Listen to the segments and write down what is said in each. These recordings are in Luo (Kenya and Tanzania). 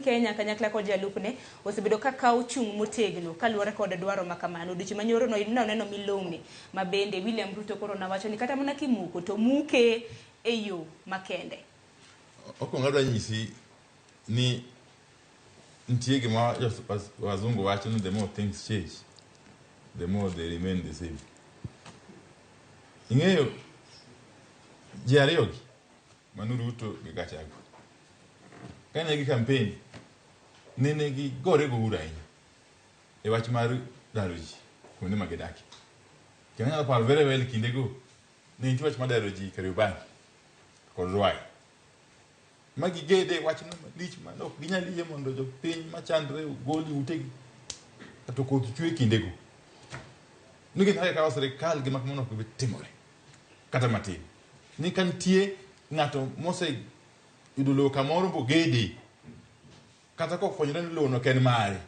Kenya kanyakla kod jalupne osebedo ka kawo chung' motegno kaluwore kod dwaro ma kamano. Odiochieng' manyoro no noneno milome ma bende William Ruto koro nawacho ni kata mana kimuko to muke e yo makende. Okwongo adwa nyisi ni nitie gima wazungu wacho ni the more things change, the more they remain the same. Ing'eyo ji ariyogi mano Ruto gi Gachagua kane gi campaign nene gigore gi Uhuru ahinya e wach mar daro ji kuonde ma gidakie. Kendo anyalo paro very well kindego ne nitie wach mar daro ji Kariobangi kod Ruai. Ma gigede wachno malich ma ok ginyal yie mondo jopiny machandre ogol e utegi to koth chwe kindego. Ni gin kaka sirikal gima kamano ok bi timore kata matin. Ni ka nitie ng'ato mose yudo lowo kamoro bogede kata kofwenyore ni lowono ok en mare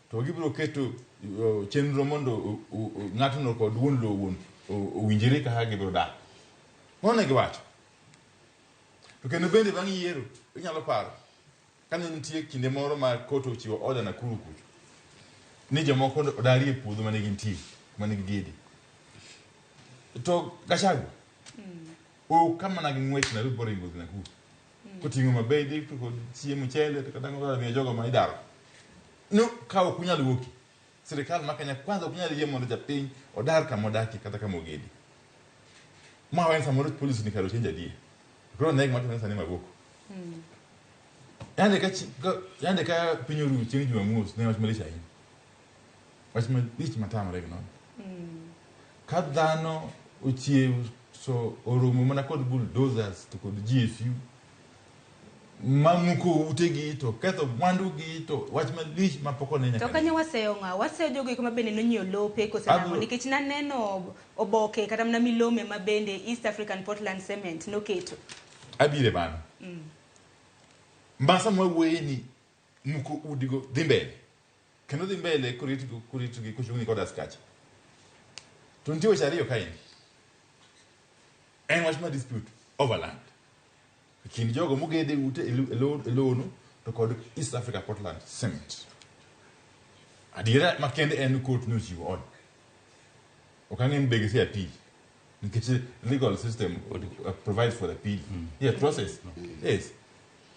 to gibiro keto chenro mondo ng'atno kod wuon lowo wuon owinjre kaka gibiro dak. Mano ne giwacho. To kendo bende bang' yiero inyalo paro kane nitie kinde moro ma court ochiwo order Nakuru kucho ni jomoko odarie puodho mane gintie mane gigede. To Gachagua ok ka mana gi ng'wech Nairobi boringo dhi Nakuru. Koting'o mabede to kod chiemo mchele to kata ang'o miyo jogo ma idaro. No ka ok unyal wuoki. Sirikal ma Kenya kwanza ok nyal yie mondo japiny odar kama odakie kata kama ogede. Ma wen samoro policy ni kare ochange adier. Koro ne gima timore sani Mavoko. Yande ka yande ka piny oru chieng' Jumamos ne wach malich ahinya. Wach malich matamre gi nono. Ka dhano ochiew to oromo mana kod bulldozers to kod GSU mamuko utegi to ketho mwandugi to wach malich ma pok one nyaka To kanyo waseyo ng'a? Waseyo jogo eko ma bende nonyiewo lope kose nang'o? Nikech naneno oboke kata mana milome ma bende East African Portland Cement noketo. Abire mano. Ma sama wawuoye ni muko udigo dhi mbele. Kendo dhi mbele koritgi koritgi kochung'ni kod askache. To nitie weche ariyo kaendi. En wach mar dispute over land. E kind jogo mogede ute e e lowono to kod East Africa Portland Cement. Adiera makende en ni court nochiwo order. Ok ang'e ni be gise appeal. Nikech legal system provides for appeal. Yeah, process. Yes.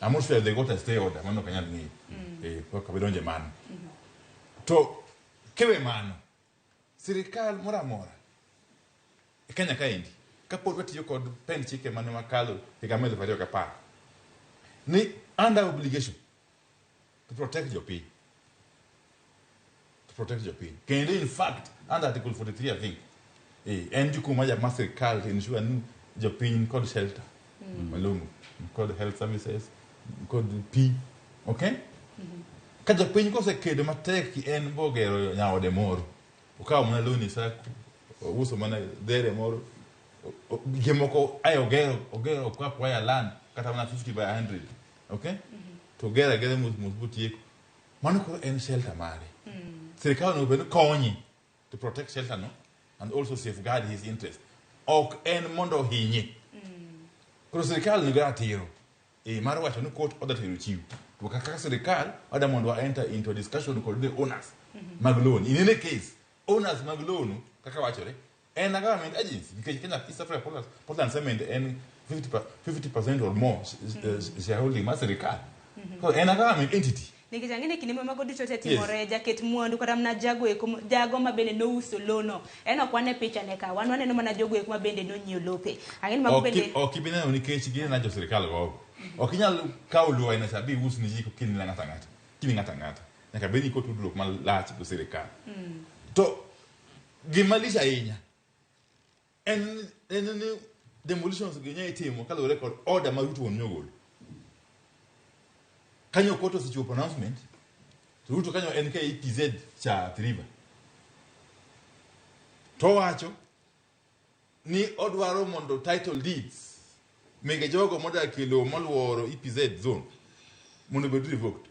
I'm not sure they got a stay order. Mano ok anyal ng'eyo. Eh, pok abidonjo e mano. To kiwe mano, sirikal moro amora e Kenya kaendi kapod watiyo kod pend chike mane wakalo higa mar 2010 ni under obligation to protect jopiny to protect jopiny kendo in fact under article 43 I think en jukumu mar ma sirikal to ensure ni jopiny kod shelter malong'o kod health services kod pi okay ka jopiny kosekedo matek en bogero nyaode moro okawo mana loni e sacco ouso mana dhere moro gik moko ae ogero ogero ok acquire land kata mana 50 by 100 okay to ogero agera mos mos botieko mano koro en shelter mare sirikal onego bed ni konye to protect shelter no and also safeguard his interest ok en mondo ohinye koro sirikal nigo ratiro mar wacho ni court order to chiw to kaka sirikal wada mondo wa enter into a discussion kod the owners mag loan in any case owners mag loan kaka wachore en a government agency nikech Kenya East Africa Portland Cement en 50% or more shareholding mar sirikal so en a government entity. Nikech ang'e ni kinde ma mago duto te timore, jaket mwandu kata mana jago eko jago ma bende nouso lono en ok wane picha ne ka wan waneno mana jogo eko ma bende nonyiewo lope. Ang'e ni mago bende Ok ibi neno nikech ginena jo sirikal gogo. Ok inyal kawo lowo aina cha bi us ni ji kin ng'ato ang'ata. Kin ng'ato ang'ata. Nyaka bed ni kod tudruok malach gi sirikal. To gima lich ahinya en ni demolitions gi nya itimo kaluwore kod order ma Ruto wuon nyogolo. Kanyo court osechiwo pronouncement to Ruto kanyo en ka EPZ cha Athi River. To wacho ni odwaro mondo title deeds mege jogo modak e lowo moluoro EPZ zone mondo obed revoked.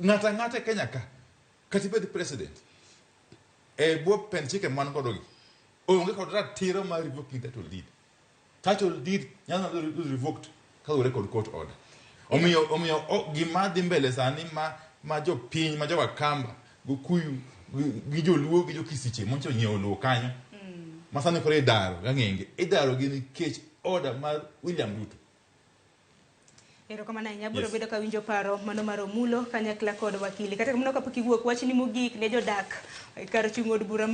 Ng'ato ang'ata e Kenya ka kata ibed president e bwo pend chike man godo gi onge kod ratiro mar revoking title deed. Title deed nyalo bedo revoked kaluwore kod court order. Omiyo omiyo o, gima dhi mbele sani ma ma jopiny ma jo-Wakamba Gokuyu gi, gi joluo gi jokisiche moncho nyiewo lowo kanyo ma sani koro idaro gang'enge idaro gi nikech order mar William Ruto. Erokamano ahinya, abiro bedo kawinjo paro mano mar Omulo kanyakla kod wakili. Kata kamano kapok iwuok, wachni mogik ne jodak kar chung' od bura.